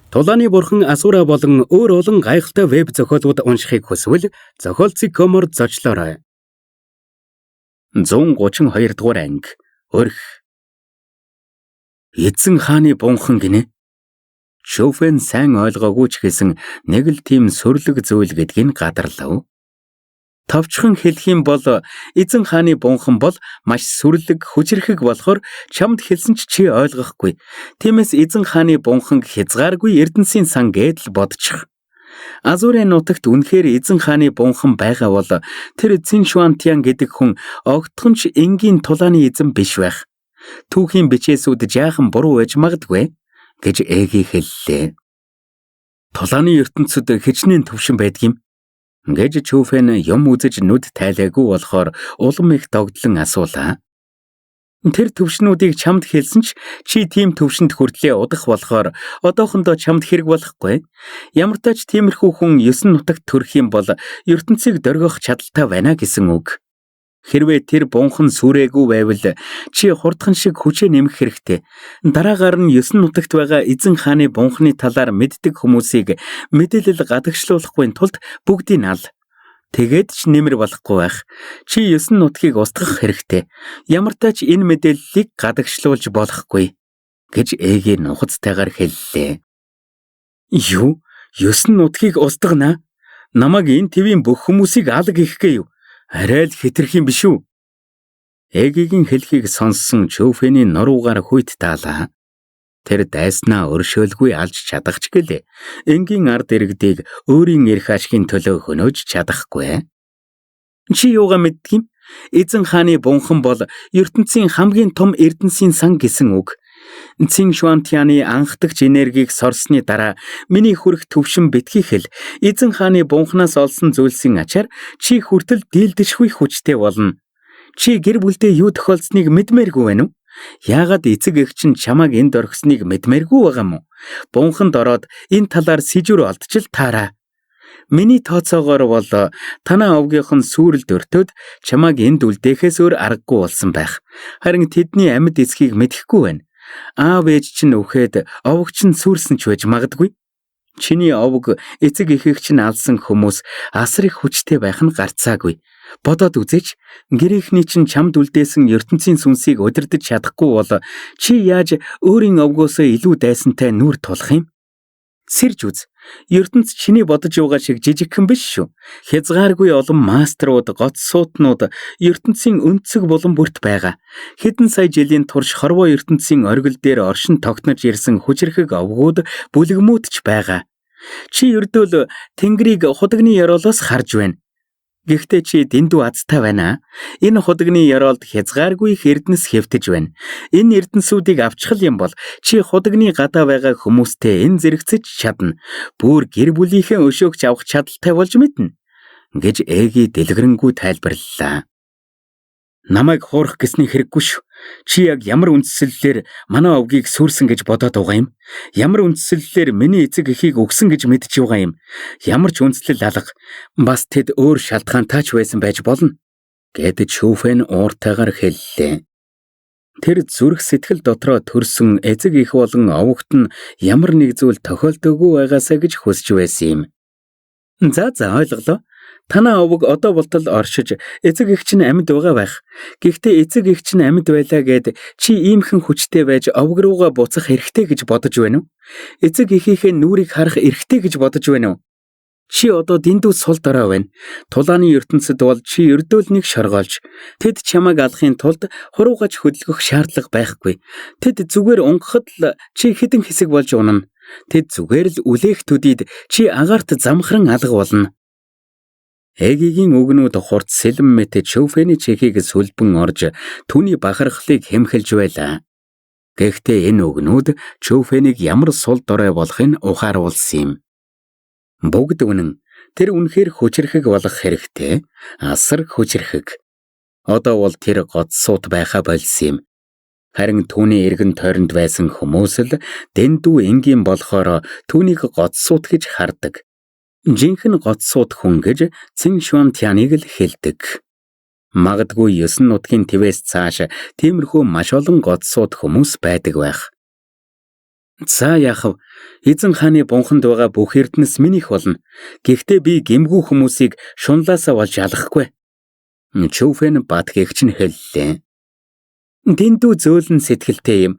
Тулааны бурхан Асура болон өөр олон гайхалтай веб зохиолууд уншихыг хүсвэл зохиолцог.com-оор зочлоорой. 132 дугаар анги. Өрх. Эзэн хааны бунхан гинэ. Чөфен сайн ойлгоогүй ч гэсэн нэг л тийм сөрлөг зүйл гэдгийг гадарлав. Товчхон хэлэх юм бол эзэн хааны бунхан бол маш сүрлэг хүчирхэг болохоор чамд хэлсэн ч чи ойлгохгүй. Тиймээс эзэн хааны бунханг хязгааргүй эрдэнсийн сан гээд л бодчих. Азурын нутагт үнэхээр эзэн хааны бунхан байгаа бол тэр Циншуантян гэдэг хүн огтхон ч энгийн тулааны эзэн биш байх. Түүхийн бичээсүүд жаахан буруу байж магадгүй гэж Эги хэллээ. Тулааны ертөнцид хичнээн төвшин байдаг юм гэж Чүфэн юм үзэж нүд тайлаагүй болохоор улам их догдлон асуулаа. Тэр төвшнүүдийг чамд хэлсэн ч чи тийм төвшөнд хүртлээ удах болохоор одоохондоо чамд хэрэг болохгүй. Ямар ч тиймэрхүү хүн 9 нутагт төрөх юм бол ертөнцийг дөргих чадaltaй байна гэсэн үг. Хэрвээ тэр бунхан сүрээгүй байвал чи хурдхан шиг хүчээ нэмэх хэрэгтэй. Дараагаар нь 9 нутагт байгаа эзэн хааны бунханы талаар мэддэг хүмүүсийг мэдээлэл гадагшлуулахгүй тулд бүгдийг ал. Тэгээд ч нэмэр болохгүй байх. Чи 9 нутгийг устгах хэрэгтэй. Ямар ч энэ мэдээллийг гадагшлуулж болохгүй гэж Эги нухацтайгаар хэллээ. Юу? 9 нутгийг устгана? Намайг энэ твийн бүх хүмүүсийг алга хийх гээ юу? Арай л хэтэрх юм биш үү? Эгигийн хэлхийг сонссон Чөфений нуруугаар хүйт таалаа. Тэр дайснаа өршөөлгүй алж чадах ч гэлээ. Энгийн ард иргэдийг өөрийн эрх ашигын төлөө хөнөөж чадахгүй. Чи юугаа мэддэг юм? Эзэн хааны бунхан бол ертөнцийн хамгийн том эрдэнсийн сан гэсэн үг. Цин Шуантяны анхдагч энергийг сорсны дараа миний хүрх төвшин битгий хэл. Эзэн хааны бунханаас олсон зүйлсийн ачаар чи хүртэл дийлдэшгүй хүчтэй болно. Чи гэр бүлдээ юу тохиолдсныг мэдмээргүй байна уу? Яагаад эцэг эх чинь чамайг энд орхисныг мэдмээргүй байгаа юм уу? Бунханд ороод энэ талаар сэжүр олдчил таараа. Миний тооцоогоор бол танаа овгийнх нь сүрэлд өртөөд чамайг энд үлдээхээс өөр аргагүй болсон байх. Харин тэдний амьд эсхийг мэдэхгүй байна. Аав ээж чинь үхээд овог чинь сүрсэн ч байж магадгүй. Чиний овог эцэг эхийг чинь алсан хүмүүс асар их хүчтэй байх нь гарцаагүй. Бодоод үзээч, гэрийнхний чинь чамд үлдээсэн ертөнцийн сүнсийг удирдах чадахгүй бол чи яаж өөрийн овгоосоо илүү дайсантай нүур тулах юм? Сэрж үз. ертөнц чиний бодож байгаа шиг жижигхэн биш шүү. Хязгааргүй олон мастерууд, гоц суутнууд ертөнцийн өнцөг булан бүрт байгаа. Хэдэн сая жилийн турш хорвоо ертөнцийн оргил дээр оршин тогтнож ирсэн хүчирхэг овгууд, бүлэгмүүд ч байгаа. Чи ердөөл тэнгэрийг худагны ёроолоос харж байна. Гэхдээ чи дэндүү азтай байна. Энэ худагны ёроолд хязгааргүй их эрдэнэс хэвтэж байна. Энэ эрдэнсүүдийг авчихл юм бол чи худагны гадаа байгаа хүмүүстэй энэ зэрэгцэж чадна. Бүр гэр бүлийнхээ өшөөгч авах чадaltaй болж мэднэ гэж Эги дэлгэрэнгүй тайлбарлалаа. Намайг хуурах гэсний хэрэггүй шүү. Чи яг ямар үндслэлээр манай овгийг сүрсэн гэж бодоод байгаа юм? Ямар үндслэлээр миний эцэг эхийг өгсөн гэж мэдж байгаа юм? Ямар ч үндслэл алга. Бас тэд өөр шалтгаантай ч байсан байж болно гэд Чүфэн ууртайгаар хэллээ. Тэр зүрх сэтгэл дотроо төрсөн эцэг эх болон овогт нь ямар нэг зүйл тохиолдоогүй байгаасаа гэж хүсэж байсан юм. За за ойлголоо. Танаа овог одоо болтол оршиж эцэг эх чинь амьд байгаа байх. Гэхдээ эцэг эх чинь амьд байлаа гэд чи иймхэн хүчтэй байж овог руугаа буцах эрхтэй гэж бодож байна уу? Эцэг эхийнхээ нүрийг харах эрхтэй гэж бодож байна уу? Чи одоо дэндүү сул дорой байна. Тулааны ертөнцид бол чи ердөөл нэг шоргоолж. Тэд чамайг алахын тулд хуруугаж хөдөлгөх шаардлага байхгүй. Тэд зүгээр унгахад л чи хэдэн хэсэг болж унана. Тэд зүгээр л үлээх төдийд чи агаарт замхран алга болно. Эгигийн үгнүүд хурц сэлэм мэт Чөфений чихийг сүлбэн орж түүний бахархлыг хэмхэлж байлаа. Гэхдээ энэ үгнүүд Чөфенийг ямар сул дорой болохыг ухааруулсан юм. Бүгд үнэн. Тэр үнэхээр хүчирхэг болох хэрэгтэй. Асар хүчирхэг. Одоо бол тэр гоц суут байхаа болсон юм. Харин түүний эргэн тойронд байсан хүмүүс л дэндүү энгийн болохоор түүнийг гоц суут гэж хардаг. Жинхэнэ гоц суут хүн гэж Цин Шуантяныг л хэлдэг. Магадгүй 9 нутгийн твээс цааш тиймэрхүү маш олон гоц суут хүмүүс байдаг байх. За яах вэ? Эзэн хааны бунханд байгаа бүх эрдэнэс минийх болно. Гэхдээ би гэмгүй хүмүүсийг шунлаасаа болж алахгүй. Чүфэн Батгэгч нь хэллээ. Дэндүү зөөлөн сэтгэлтэй юм.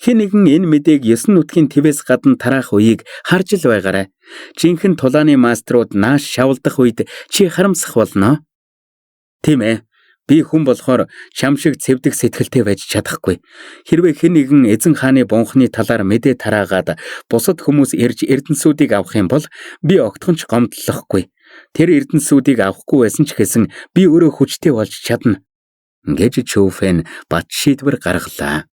Хэн нэгэн энэ мэдээг 9 нутгийн твээс гадна тараах үеийг харж л байгаарай. Жинхэнэ тулааны маструуд нааш шавлдах үед чи харамсах болно. Тийм ээ. Би хүн болохоор чам шиг цэвдэг сэтгэлтэй байж чадахгүй. Хэрвээ хэн нэгэн эзэн хааны бунхны талаар мэдээ тараагаад бусад хүмүүс ирж эрдэнсүүдийг авах юм бол би огтхон ч гомдлохгүй. Тэр эрдэнсүүдийг авахгүй байсан ч гэсэн би өөрөө хүчтэй болж чадна гэж Чүфэн бат шийдвэр гаргалаа.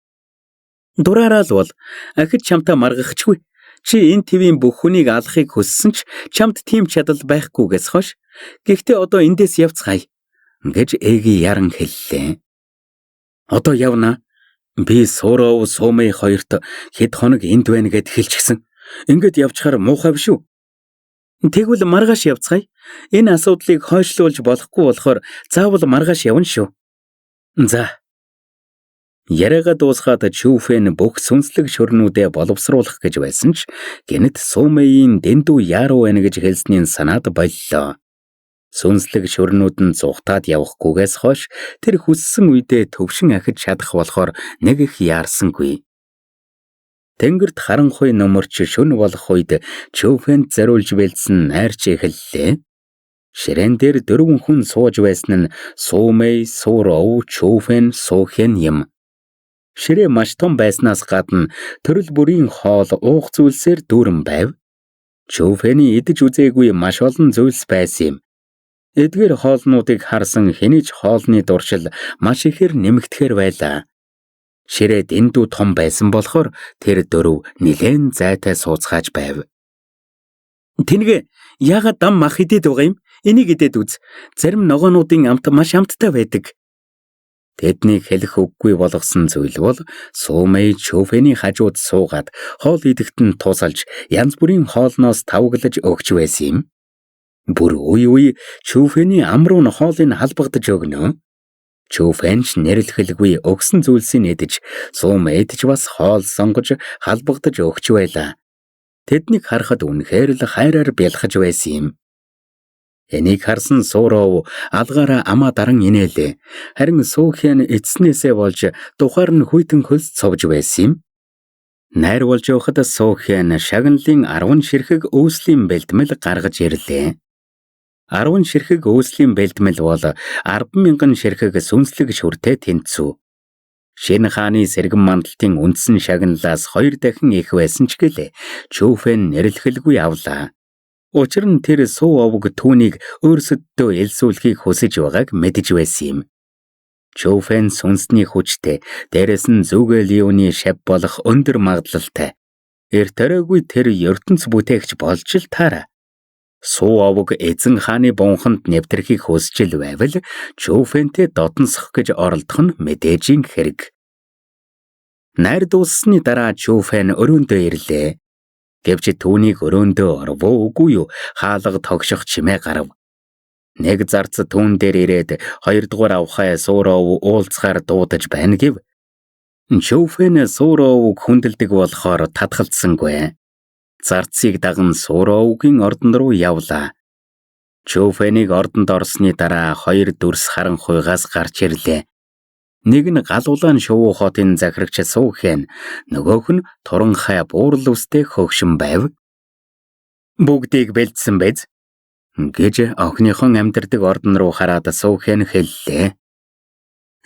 Дураараа л бол ахид чамтай маргахчгүй. Чи энэ твийн бүх хүнийг алахыг хүссэн ч чамд тийм чадал байхгүйгээс хойш. Гэхдээ одоо эндээс явцгаая гэж Эги яран хэллээ. Одоо явна. Би Суров Сумэй хоёрт хэд хоног энд байна гэд хэлчихсэн. Ингээд явчихаар муухай биш үү? Тэгвэл маргааш явцгаая. Энэ асуудлыг хойшлуулж болохгүй болохоор заавал маргааш явна шүү. За. Яриагаа дуусгаад Чүфэн бүх сүнслэг шөрнүүдээ боловсруулах гэж байсан ч гэнэт Сумэйн дэндүү яаруу байна гэж хэлснийг санаад боллоо. Сүнслэг шөрнүүд нь зугтаад явахгүйгээс хойш тэр хүссэн үедээ төвшин ахиж чадах болохоор нэг их яарсангүй. Тэнгэрт харанхуй нөмөрч шөнө болох үед Чүфэнд зориулж бэлдсэн найрч эхэллээ. Ширээн дээр 4 хүн сууж байсан нь Сумэй, Суров, Чүфэн, Сухен юм. Ширээ маш том байснаас гадна төрөл бүрийн хоол уух зүйлсээр дүүрэн байв. Чүфэний идэж үзээгүй маш олон зүйлс байсан юм. Эдгээр хоолнуудыг харсан хэний ч хоолны дуршил маш ихээр нэмэгдэхээр байлаа. Ширээ дэндүү том байсан болохоор тэр дөрөв нилээн зайтай сууцгааж байв. Тэнгээ яагаад дам мах идээд байгаа юм? Энийг идээд үз. Зарим ногоонуудын амт маш амттай байдаг. Тэднийг хэлэх үггүй болгосон зүйл бол Сумэй Чүфэний хажууд суугаад хоол идэхэд нь тусалж янз бүрийн хоолноос тавглаж өгч байсан юм. Бүр үе үе Чүфэний ам руу нь хоолыг халбагдаж өгнө. Чүфэн ч нэрлэхэлгүй өгсөн зүйлсийг идэж, Сумэйд ч бас хоол сонгож халбагдаж өгч байлаа. Тэднийг харахад үнэхээр л хайраар бялхаж байсан юм. Энийг харсан Суров алгаараа амаа даран инээлээ. Харин Сухен эцснээсээ болж тухаар нь хүйтэн хөлс цовж байсан юм. Найр болж явахад Сухен шагналын 10 ширхэг үүслийн бэлтгэл гаргаж ирлээ. 10 ширхэг үүслийн бэлтгэл бол 10,000 ширхэг сүнслэг шүртэй тэнцв. Шинэ хааны сэргэн мандалтын үндсэн шагналаас 2 дахин их байсан ч гэлээ. Чүфэн нэрлэхэлгүй авлаа. Учир нь тэр суу овг түүнийг өөрсөддөө элсүүлэхийг хүсэж байгааг мэдэж байсан юм. Чүфэн сүнсний хүчтэй, дээрэс нь Зүгэлионы шав болох өндөр магадлалтай. Эрт оройгүй тэр ертөнц бүтээгч болж л таараа. Суу овг эзэн хааны бунханд нэвтрэхийг хүсэж л байвал Чүфэнтэй дотносох гэж оролдох нь мэдээжийн хэрэг. Найр дууссаны дараа Чүфэн өрөөндөө ирлээ. Гэвч түүнийг өрөөндөө оров уу үгүй юу хаалга тогшох чимээ гарав. Нэг зарц түүн дээр ирээд хоёрдугаар авхай Суров уулзахаар дуудаж байна гэв. Чүфэн Суровыг хүндэлдэг болохоор татгалзсангүй. Зарцыг даган Суровгийн ордон руу явлаа. Чүфэнийг ордонд орсны дараа 2 дүрс харанхуйгаас гарч ирлээ. Нэг нь гал улаан шувуу хотын захирагч Сухен, нөгөөх нь туранхай буурал үстэй хөгшин байв. Бүгдийг бэлдсэн биз? Гэж охиныхон амьдардаг ордон руу хараад Сухен хэллээ.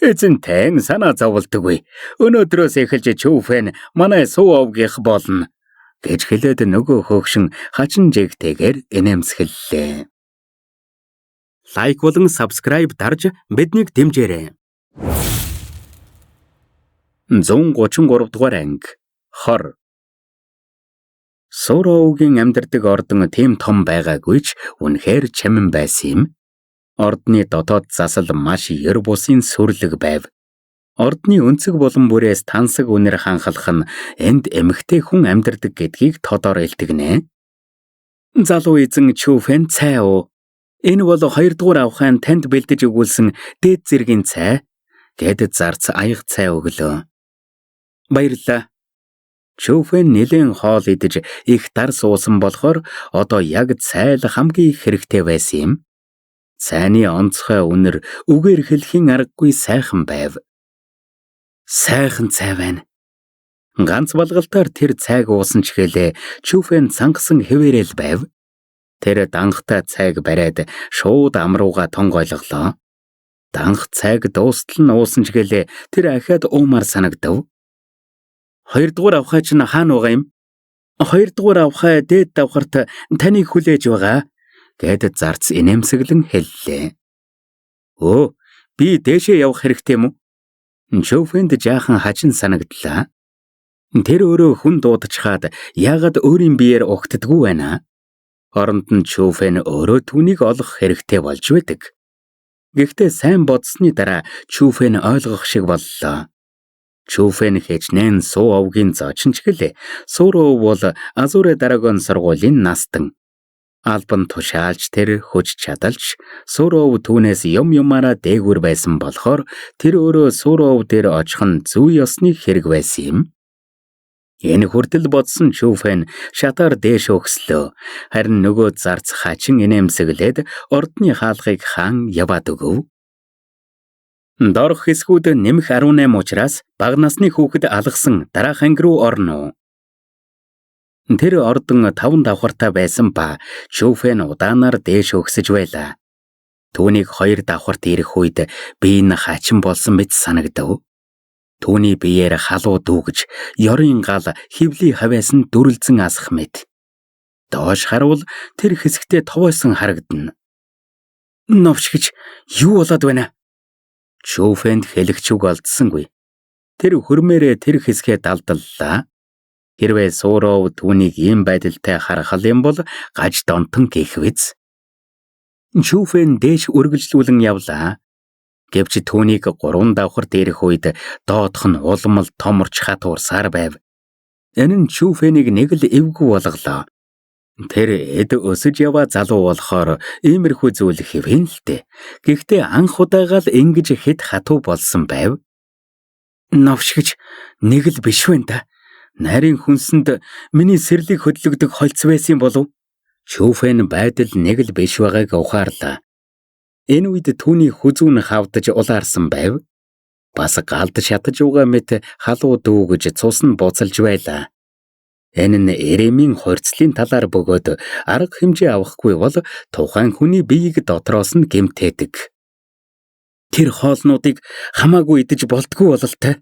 Эзэнтэй санаа зовлдоггүй. Өнөөдрөөс эхэлж Чүфэн манай суу овгийнх болно гэж хэлээд нөгөө хөгшин хачин жигтэйгээр инээмсэглэлээ. Лайк болон subscribe дарж биднийг дэмжээрэй. 133 дугаар анги. Хор. Суроугийн амьдардаг ордон тийм том байгаагүй ч үнэхээр чамин байсан юм. Ордны дотоод засал маш ер бусын сүрлэг байв. Ордны өнцөг булан бүрээс тансаг үнэр ханхлах нь энд эмэгтэй хүн амьдардаг гэдгийг тодор илтгэнэ. Залуу эзэн Чүфэн цай уу. Энэ бол хоёрдугаар авхаан танд бэлдэж өгүүлсэн дээд зэргийн цай гэд зарц аяга цай өглөө. Баярлалаа. Чүфэн нэлээн хоол идэж их дар суусан болохоор одоо яг цай л хамгийн их хэрэгтэй байсан юм. Цайны онцгой үнэр үгээр хэлэхийн аргагүй сайхан байв. Сайхан цай байна. Ганц балгалтаар тэр цайг уусан ч гэлээ Чүфэн цангасан хэвээрэл байв. Тэр данхтай цайг бариад шууд амрууга тонгойлголоо. Данх цайг дуустал нь уусан ч гэлээ тэр ахиад уумар санагдав. Хоёрдугаар авхай чинь хаана байгаа юм? Хоёрдугаар авхай дээд давхарт таныг хүлээж байгаа гэд зарц инээмсэглэн хэллээ. Өө, би дээшээ явах хэрэгтэй юм уу? Чөфэнд жаахан хачин санагдлаа. Тэр өөрөө хүн дуудчихад яагаад өөрийн биеэр угтдаггүй байна? Оронд нь Чөфэн өөрөө түүнийг олох хэрэгтэй болж байдаг. Гэхдээ сайн бодсны дараа Чөфэн ойлгох шиг боллоо. Чүфэн хичнээн суу овгийн зочин ч гэлээ. Сууров бол Азуре Драгон сургуулийн настан. Албан тушаалж тэр хүч чадалж Сууров түүнээс юм юмараа дээгүүр байсан болохоор тэр өөрөө Сууров дээр очих нь зүй ёсны хэрэг байсан юм. Энэ хүртэл бодсон Чүфэн шатаар дээш өгслөө. Харин нөгөө зарц хачин инээмсэглээд ордны хаалгыг хаан яваад өгөв. Доорх хэсгүүд нэмэх 18 учраас бага насны хүүхэд алгасан дараах анги руу орно. Тэр ордон 5 давхартай байсан ба Чүфэн удаанаар дээш өгсөж байлаа. Түүнийг 2 давхарт ирэх үед бие нь хачин болсон мэт санагдав. Түүний биеэр халуу дүүгж, ёрын гал хөвлийн хавьяас нь дүрлзэн асах мэт. Доош харуул тэр хэсэгтээ товойсон харагдана. Новш гэж юу болоод байна? Чүфэнд хэлэх үг олдсонгүй. Тэр хөрмээрээ тэр хэсгээ далдаллаа. Хэрвээ Сууров түүнийг ийм байдалтай харах юм бол гаж донтон гэх биз. Чүфэн дээш үргэлжлүүлэн явлаа. Гэвч түүнийг 3 давхар дээрх үед доодох нь улмал томорч хатуурсаар байв. Энэ нь Чүфэнийг нэг л эвгүй болголоо. Тэр эд өсөж яваа залуу болохоор иймэрхүү зүйл хэвэн л дээ. Гэхдээ анх удаага л ингэж хэд хатуу болсон байв. Новш гэж нэг л биш вэ та. Нарийн хүнсэнд миний сэрлийг хөдлөгдөг хольц байсан болов? Чүфэн байдал нэг л биш байгааг ухаарлаа. Энэ үед түүний хүзүүн хавдаж улаарсан байв. Бас галд шатаж угаа мэт халуу дүүгж цус нь буцалж байлаа. Энэ нь Эремийн хорцлын талаар бөгөөд арга хэмжээ авахгүй бол тухайн хүний биеийг дотроос нь гэмтээдэг. Тэр хоолнуудыг хамаагүй идэж болдгүй бололтой.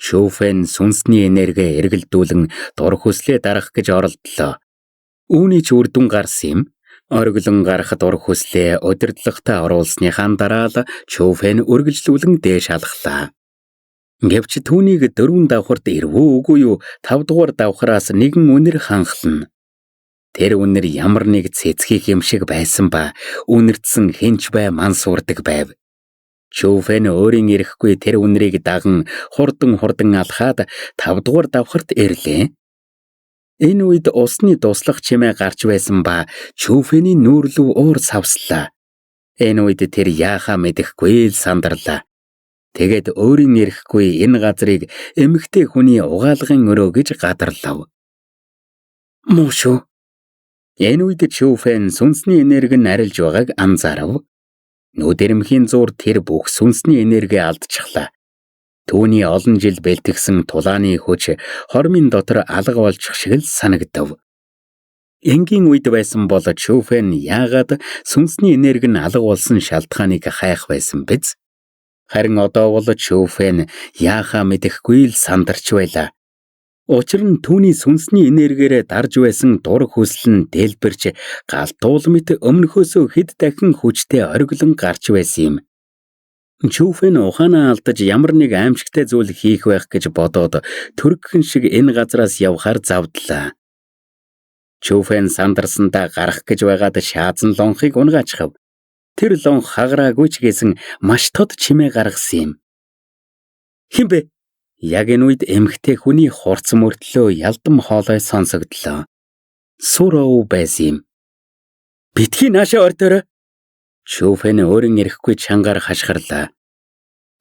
Чүфэн сүнсний энерги эргэлдүүлэн дур хүслээ дарах гэж оролдлоо. Үүний ч үр дүн гарсан юм. Ориглон гарах дур хүслээ удирдлагатай оруулсныхаа дараа л Чүфэн үргэлжлүүлэн дээш алхлаа. Гэвч түүнийг 4 давхарт ирвүү үгүй юу 5 дугаар давхараас нэгэн үнэр ханхлана. Тэр үнэр ямар нэг цэцгийх юм шиг байсан ба үнэртсэн хинч бай мансуурдаг байв. Чүфэн өөрийн ирэхгүй тэр үнэрийг даган хурдан алхаад 5 дугаар давхарт ирлээ. Энэ үед усны дуслах чимээ гарч байсан ба Чүфэний нүүр лүү уур савслаа. Энэ үед тэр яахаа мэдэхгүй л сандарлаа. Тэгээд өөрийн ирэхгүй энэ газрыг эмэгтэй хүний угаалгын өрөө гэж гадарлав. Муу шүү. Энэ үед Чүфэн сүнсний энерги нь арилж байгааг анзаарав. Нүд эрэмхийн зуур тэр бүх сүнсний энерги алдчихлаа. Түүний олон жил бэлтгэсэн тулааны хүч хормын дотор алга болчих шиг л санагдав. Энгийн үед байсан бол Чүфэн яагаад сүнсний энерги нь алга болсон шалтгааныг хайх байсан биз? Харин одоо бол Чүфэн яахаа мэдэхгүй л сандарч байлаа. Учир нь түүний сүнсний энергиэрээ дарж байсан дур хүсэл нь дэлбэрч галтуул мэт өмнөхөөсөө хэд дахин хүчтэй ориглон гарч байсан юм. Чүфэн ухаанаа алдаж ямар нэг аимшигтай зүйл хийх байх гэж бодоод төргөн шиг энэ газраас явхаар завдлаа. Чүфэн сандарсандаа гарах гэж байгаад шаазан лонхыг унгаачихав. Тэр лонх хагараагүй ч гэсэн маш тод чимээ гаргасан юм. Хэн бэ? Яг энэ үед эмэгтэй хүний хурц мөртлөө ялдам хоолой сонсогдлоо. Сууров байсан юм. Битгий наашаа ордоорой. Чүфэн өөрийн эрэхгүй чангаар хашгирлаа.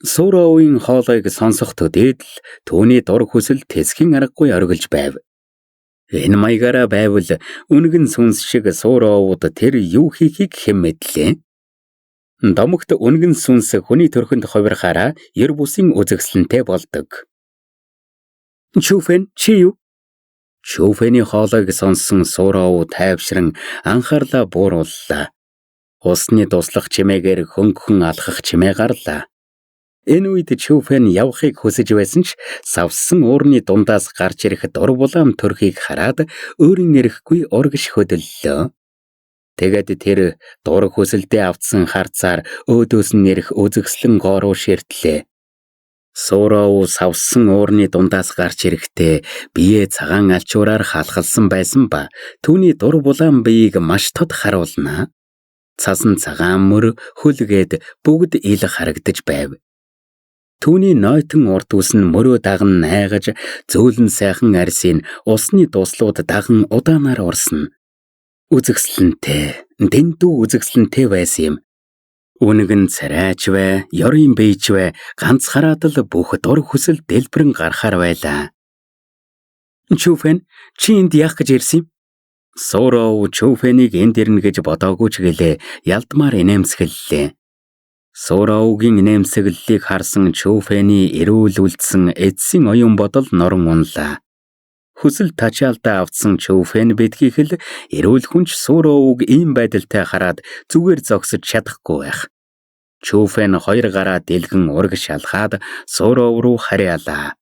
Суроуын хоолойг сонсох төдийд л түүний дур хүсэл тэсхийн аргагүй оргилж байв. Энэ маягаараа байвал үнэгэн сүнс шиг Суроуд тэр юу хийхийг хэн мэдлээ? Домогт үнэгэн сүнс хүний төрхөнд хувирахаараа ер бусын үзэгсэлэнтэй болдог. Чүфэн чи юу? Чүфэний хоолойг сонссон Суроу тайвшран анхаарлаа буурууллаа. Усны туслах чимээгээр хөнгөн алхах чимээ гарлаа. Энэ үед Чүфэн явахыг хүсэж байсан ч савсан уурны дундаас гарч ирэх дур булаам төрхийг хараад өөрийн эрэхгүй урагш хөдөллөө. Тэгээд тэр дур хүсэлдээ автсан харцаар өөдөөс нь ирэх үзэгслэн гоо руу ширтлээ. Суроу савсан уурны дундаас гарч ирэхдээ биеэ цагаан алчуураар халахалсан байсан ба түүний дур булаан биеийг маш тод харуулна. Цасан цагаан мөр хөлгээд бүгд ил харагдаж байв. Түүний нойтон урд үс нь мөрөө даган найгаж, зөөлөн сайхан арьсыг усны дуслууд даган удаанаар урсна. Үзэгсэлэнтэй, дэндүү үзэгсэлэнтэй байсан юм. Үнэг нь царайч бай, ёрын бийч бай, ганцхараад л бүх дур хүсэл дэлбэрэн гарахаар байлаа. Чүфэн, чи энд яах гэж ирсэн юм? Суроу Чүфэнийг энд ирнэ гэж бодоогүй ч гэлээ ялдмаар инээмсэглэлээ. Суроугийн инээмсэглэлийг харсан Чүфэний эрүүл үлдсэн эцсийн оюун бодол нуран унлаа. Хүсэл тачаалдаа автсан Чүфэн бидгийх л эрүүл хүнч Суроуг ийм байдалтай хараад зүгээр зогсож чадахгүй байх. Чүфэн хоёр гараа дэлгэн ураг шалгаад Суроу руу харьяалаа.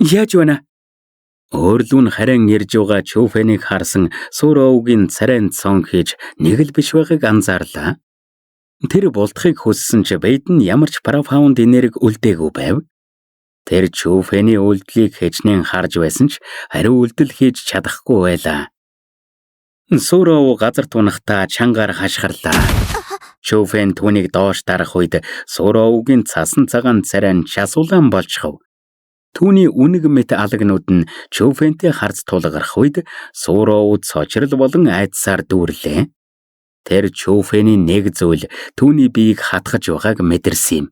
Яаж байна? Өөрлөө нь харин ирж байгаа Чүфэнийг харсан Суроугийн царайн цон хийж нэг л биш байгааг анзаарлаа. Тэр булдахыг хүссэн ч бэд нь ямар ч профаунд энерги үлдээгүй байв. Тэр Чүфэний үйлдэлийг хичнээн харж байсан ч хариу үйлдэл хийж чадахгүй байлаа. Суроу газар тунахтаа чангаар хашгирлаа. Чүфэн түүнийг доош дарах үед Суроугийн цасан цагаан царай нь шасуулан болчихов. Түүний үнэг мэт алагнууд нь Чүфэнтэй харц тулгарх үед Суроу цочрол болон айдсаар дүүрлээ. Тэр Чүфэний нэг зүйл түүний биеийг хатгаж байгааг мэдэрсэн юм.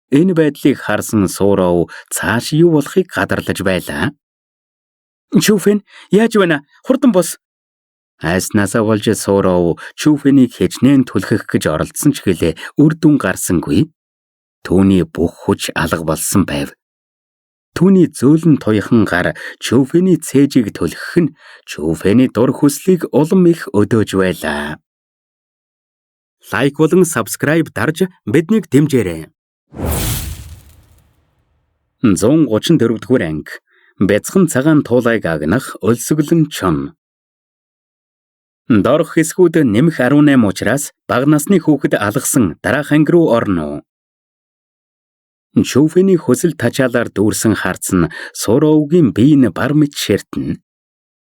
Энэ байдлыг харсан Суроу цааш юу болохыг гадарлаж байлаа. Чүфэн, яаж байна? Хурдан бос. Айснаасаа болж Суроу Чүфэнийг хичнээн түлхэх гэж оролдсон ч гэлээ үр дүн гарсангүй. Түүний бүх хүч алга болсон байв. Түүний зөөлөн туяхан гар Чүфэний цээжийг түлхэх нь Чүфэний дур хүслийг улам их өдөөж байлаа. Лайк болон subscribe дарж биднийг дэмжээрэй. 134 дугаар анги. Бяцхан цагаан туулайг агнах өлсгөлөн чон. Доорх хэсгүүд нэмэх 18 учраас бага насны хүүхэд алгасан дараах анги руу орно. Чүфэний хөсөл тачаалаар дүүрсэн харц нь Суроугийн бие нь бар мэт ширтэнэ.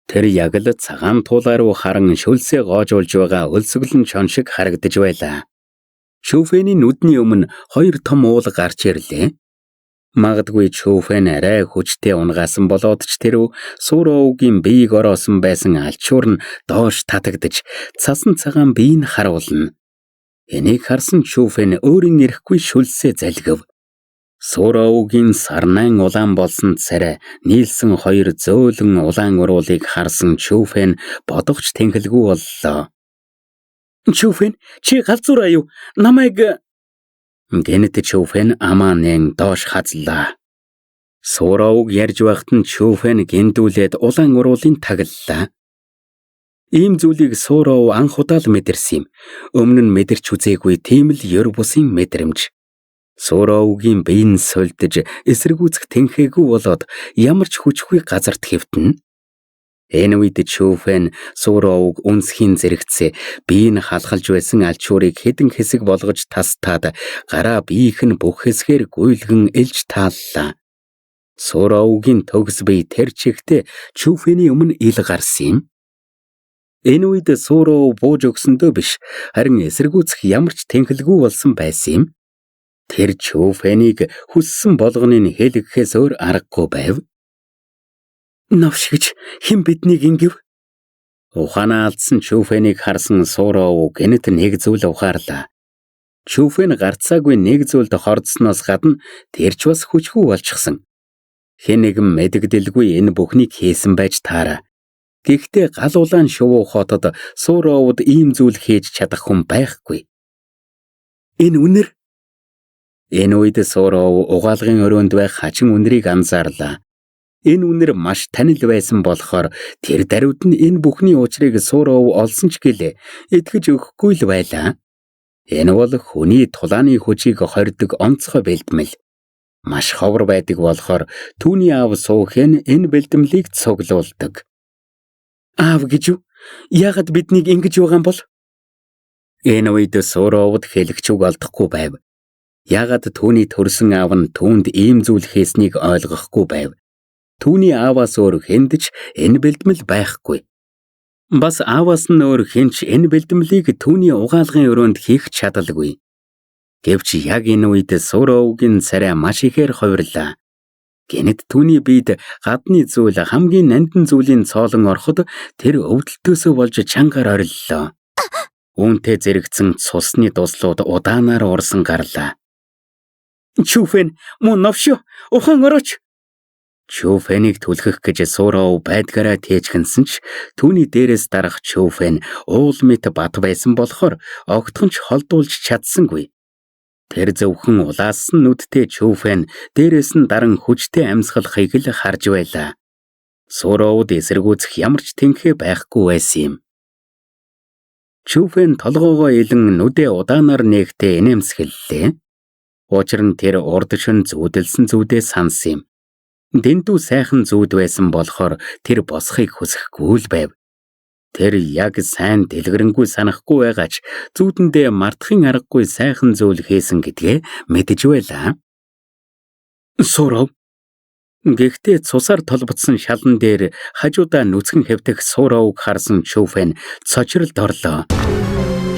Тэр яг л цагаан туулай руу харан шүлсээ гоожуулж байгаа өлсгөлөн чон шиг харагдаж байлаа. Чүфэний нүдний өмнө хоёр том уул гарч ирлээ. Магадгүй Чүфэн арай хүчтэй унгаасан болоод ч тэрв Суроугийн биеийг ороосон байсан алчуур нь доош татагдаж цасан цагаан бие нь харуулна. Энийг харсан Чүфэн өөрийн эрэхгүй шүлсээ залгив. Суроугийн сарнайн улаан болсон царай нийлсэн хоёр зөөлөн улаан уруулыг харсан Чүфэн бодогч тэнхэлгүй боллоо. Чүфэн, чи галзуураа юу? Намайг гэнэт Чүфэн амаа нээн доош хазлаа. Суроуг ярьж байхад нь Чүфэн гиндүүлээд улаан уруулын таглалаа. Ийм зүйлийг Суроу анх удаа л мэдэрсэн юм. Өмнө нь мэдэрч үзээгүй тийм л ер бусын мэдрэмж. Суроугийн бие нь сулдаж эсэргүүцэх тэнхээгүй болоод ямар ч хүчгүй газарт хэвтэнэ. Энэ үед Чүфэн Суроуг үнсхийн зэрэгцээ бие нь халахалж байсан алчуурыг хэдэн хэсэг болгож тастаад гараа биеийнх нь бүх хэсгээр гуйлган элж тааллаа. Суроугийн төгс бие тэр чигтээ Чүфэний өмнө ил гарсан юм. Энэ үед Суроу бууж өгсөндөө биш, харин эсэргүүцэх ямар ч тэнхэлгүй болсон байсан юм. Тэр Чүфэнийг хүссэн болгоныг хэлгэхээс өөр аргагүй байв. Новшигч хэн биднийг ингэв? Ухаанаа алдсан Чүфэнийг харсан Суроу гэнэт нэг зүйл ухаарлаа. Чүфэн гарцаагүй нэг зүйлд хордсоноос гадна тэр ч бас хүчгүй болчихсон. Хэн нэгэн мэдэгдэлгүй энэ бүхнийг хийсэн байж таараа. Гэхдээ гал улаан шувуу хотод Суроовд ийм зүйл хийж чадах хүн байхгүй. Энэ үнэр. Энэ үед Суроов угаалгын өрөөнд байх хачин үнэрийг анзаарлаа. Энэ үнэр маш танил байсан болохоор тэр даруйд нь энэ бүхний учрыг Суроов олсон ч гэлээ итгэж өгөхгүй л байлаа. Энэ бол хүний тулааны хүчийг хорьдог онцгой бэлтгэл. Маш ховор байдаг болохоор түүний аав Суухэн энэ бэлтгэлийг цуглуулдаг. Аав гэж юу? Яагаад биднийг ингэж байгаа юм бол? Энэ үед Суроовд хэлэх ч үг олдохгүй байв. Яагаад түүний төрсөн аав нь түүнд ийм зүйл хийснийг ойлгохгүй байв. Түүний ааваас өөр хэнд ч энэ бэлтгэл байхгүй. Бас ааваас нь өөр хэн ч энэ бэлтгэлийг түүний угаалгын өрөөнд хийх чадалгүй. Гэвч яг энэ үед Суроовгийн царай маш ихээр хувирлаа. Гэнэт түүний биед гадны зүйл хамгийн нандин зүйлийн цоолон ороход тэр өвдөлтөөсөө болж чангаар ориллоо. Үүнтэй зэрэгцэн цусны дуслууд удаанаар урсан гарлаа. Чүфэн, мөн новшо, ухаан орооч. Чүфэнийг түлхэх гэж Суроов байдгаараа тээжхэнсэн ч түүний дээрээс дарах Чүфэн уул мэт бат байсан болохоор огтхон ч холдуулж чадсангүй. Тэр зөвхөн улаассан нүдтэй Чүфэн дээрээс нь даран хүчтэй амьсгалахыг л харж байлаа. Суроовд эсэргүүцэх ямар ч тэнхээ байхгүй байсан юм. Чүфэн толгоогоо илэн нүдээ удаанаар нээхдээ инээмсэглэлээ. Учир нь тэр урд шөнө зүүдэлсэн зүүдээ сансан юм. Дэндүү сайхан зүүд байсан болохоор тэр босхийг хүсэхгүй л байв. Тэр яг сайн дэлгэрэнгүй санахгүй байгаа ч зүүдэндээ мартахын аргагүй сайхан зүйл хийсэн гэдгээ мэдэж байлаа. Сурав. Гэхдээ цусаар толботсон шалан дээр хажуудаа нүцгэн хэвтэх Суровыг харсан Чүфэн цочролд орлоо.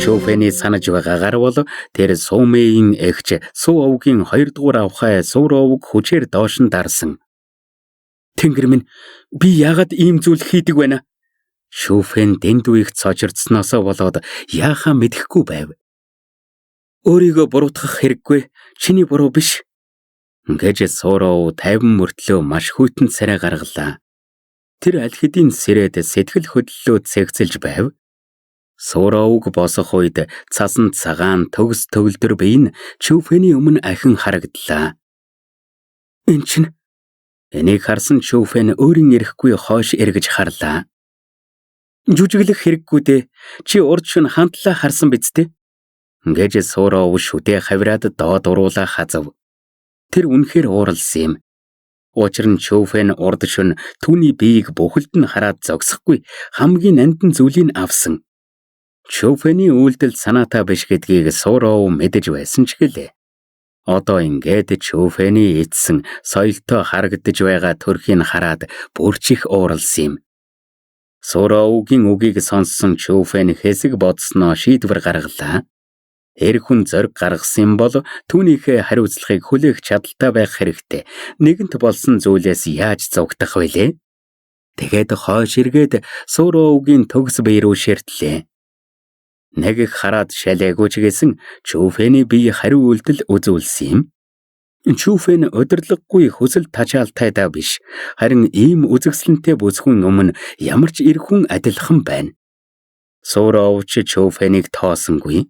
Чүфэний санаж байгаагаар бол тэр Сумэйн эгч Суовгийн 2 дугаар авхай Суровыг хүчээр доош нь дарсан. Тэнгэр минь, би яагаад ийм зүйл хийдэг вэ? Шүүфэн дэндүү их цочирдсноосоо болоод яахаа мэдэхгүй байв. Өөрийгөө буруутгах хэрэггүй. Чиний буруу биш. Гэж Суров тайван мөртлөө маш хүйтэн царай гаргалаа. Тэр аль хэдийн сэрээд сэтгэл хөдлөлөө цэгцэлж байв. Суроовг босох үед цасан цагаан төгс төгөлдөр бие нь Чүфэний өмнө ахин харагдлаа. Эн чинь. Энийг харсан Чүфэн өөрийн эрэхгүй хойш эргэж харлаа. Жүжиглэх хэрэггүй дээ. Чи урд шөнө хандлаа харсан биз дээ? Гэж Суров шүдээ хавираад доод уруулаа хазав. Тэр үнэхээр ууралсан юм. Учир нь Чүфэн урд шөнө түүний биеийг бүхэлд нь хараад зогсохгүй хамгийн нандин зүйлийг авсан. Чүфэний үйлдэл санаатай биш гэдгийг Суров мэдэж байсан ч гэлээ. Одоо ингээд Чүфэний эцсэн соёлтой харагдаж байгаа төрхийг хараад бүрч их ууралсан юм. Суроовгийн үгийг сонссон Чүфэн хэсэг бодсноо шийдвэр гаргалаа. Эр хүн зориг гаргасан юм бол түүнийхээ хариуцлагыг хүлээх чадалтай байх хэрэгтэй. Нэгэнт болсон зүйлээс яаж зугтах вүлээ? Тэгээд хойш эргээд Суроовгийн төгс бие рүү ширтлээ. Нэг их хараад шалаагүй ч гэсэн Чүфэний бие хариу үйлдэл үзүүлсэн юм. Чүфэн удирдлаггүй хүсэл тачаалтай да биш. Харин ийм үзэсгэлэнтэй бүсгүйн өмнө ямар ч эр хүн адилхан байна. Суроовч Чүфэнийг тоосонгүй.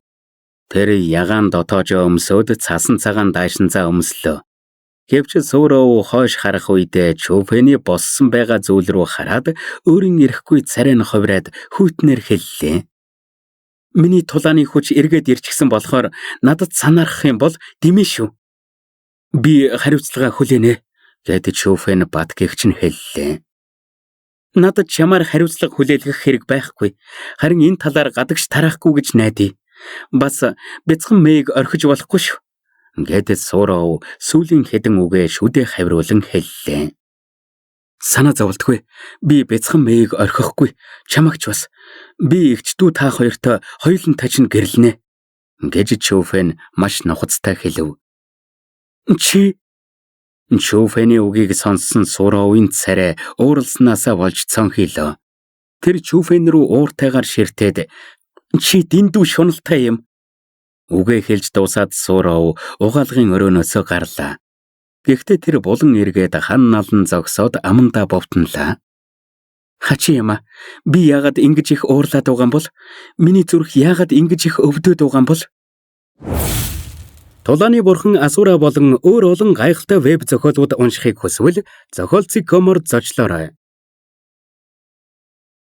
Тэр ягаан дотоожоо өмсөөд цасан цагаан даашинзаа өмслөө. Гэвч Суров хойш харах үедээ Чүфэний боссон байгаа зүйл рүү хараад өөрийн эрэхгүй царай нь хувираад хүйтнээр хэллээ. Миний тулааны хүч эргээд ирчихсэн болохоор надад санаарах юм бол дэмий шүү. Би хариуцлага хүлээнэ гэд Чүфэн бат гэгч нь хэллээ. Надад чамаар хариуцлага хүлээлгэх хэрэг байхгүй. Харин энэ талаар гадагш тараахгүй гэж найдаа. Бас бяцхан мэйг орхиж болохгүй шүү. Гэд Суров сүүлийн хэдэн үгээ шүдэ хавируулан хэллээ. Санаа зовлтгүй. Би бяцхан мэйг орхихгүй. Чамагч бас. Би эгч дүү та хоёртой хоёулан тажин гэрлэнэ. Гэж Чүфэн маш нухацтай хэлв. Чи Чүфэний үгийг сонссон Суровын царай ууралснаасаа болж цонхийлоо. Тэр Чүфэн рүү ууртайгаар ширтээд чи дэндүү шуналтай юм. Үгээ хэлж дуусаад Сууров угаалгын өрөөнөөсөө гарлаа. Гэхдээ тэр булан эргээд хан налан зогсоод амандаа бовтонлаа. Хачи яма, би яагаад ингэж их уурлаад байгаа юм бол? Миний зүрх яагаад ингэж их өвдөд байгаа юм бол? Тулааны бурхан Асура болон өөр олон гайхалтай веб зохиолууд уншихыг хүсвэл зохиолцог.com-оор зочлоорой.